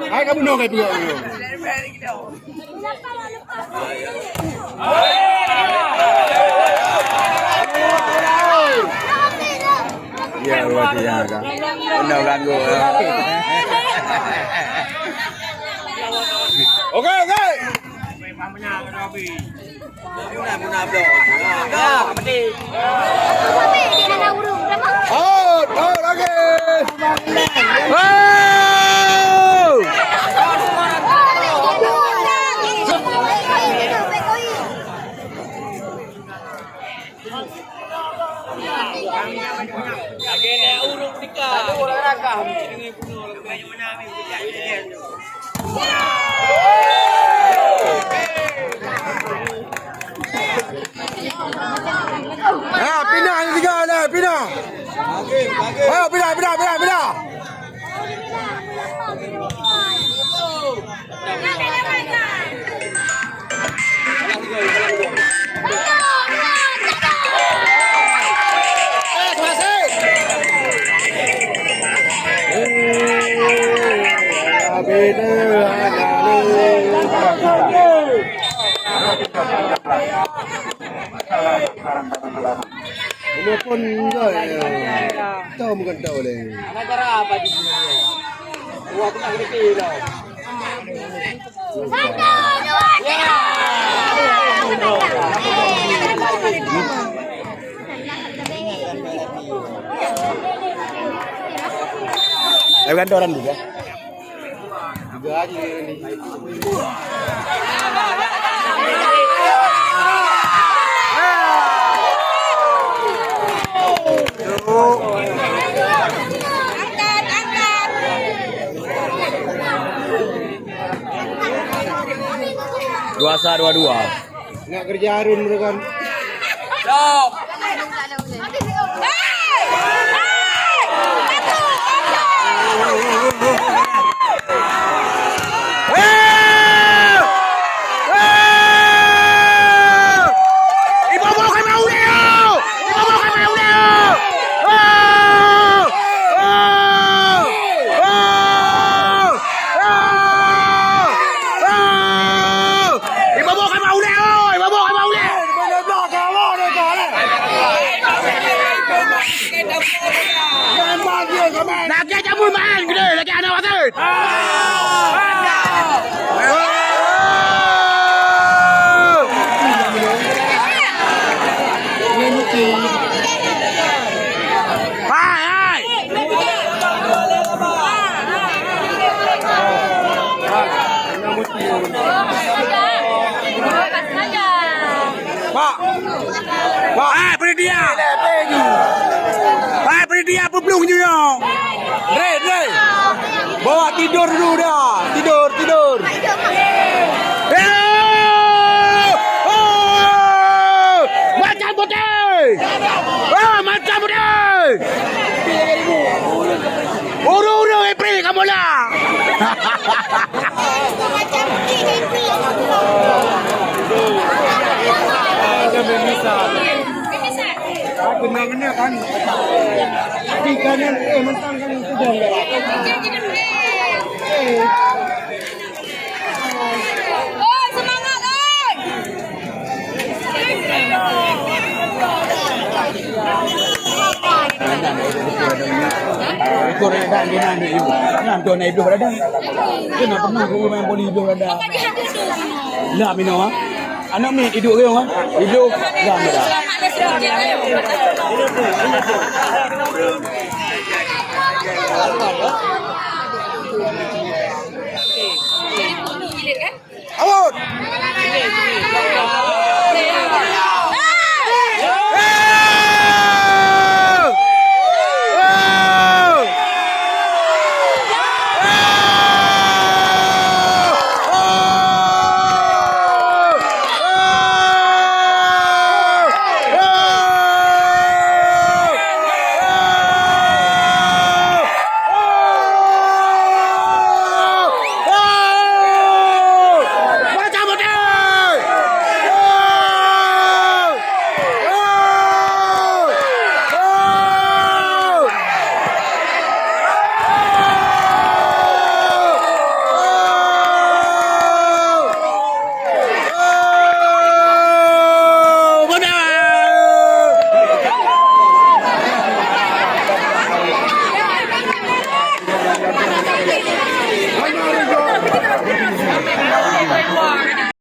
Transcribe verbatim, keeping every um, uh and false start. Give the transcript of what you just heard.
Hai kamu nong kai peugah. Ya, luar biasa. Benar ganggu. Oke, oke. Out, out lagi. Wow! Ha, pinah ni tiga ni, pinah. Ha, pinah, pinah, pinah, pinah. Ini pun enjoy. Tahu bukan tahu leh. Anak cara apa di sini? Wah, aku nak ngerti dah. Ayo kan orang juga. Juga aja ni. Dua sa dua dua. Nak kerja Harun mereka. Stop. Ibu-ibu kan mau ulek, oh, ibu-ibu kan mau ulek. Lagi aja mun main gede, lagi anak wasit. Hai, hai. Pak. Pak. Hai, beri dia. Hai, beri dia peubloe nyoe. Re, re. Bawa tidur dulu dah. Tidur, tidur. Eh! Oh! Macam putih. Ah, macam putih. Uru-uru April kamu lah. Kena-kena kan. Tapi kanan, eh, mentang kan itu dah. Eh. Oi, semangat, oi! Ikut reda di nani yu. Ngan tu nai bloh reda. Tu na pernah ku main boli bloh reda. Lah mino ah. Anak mi hidup ke ah? Hidup. Lah mino. Out!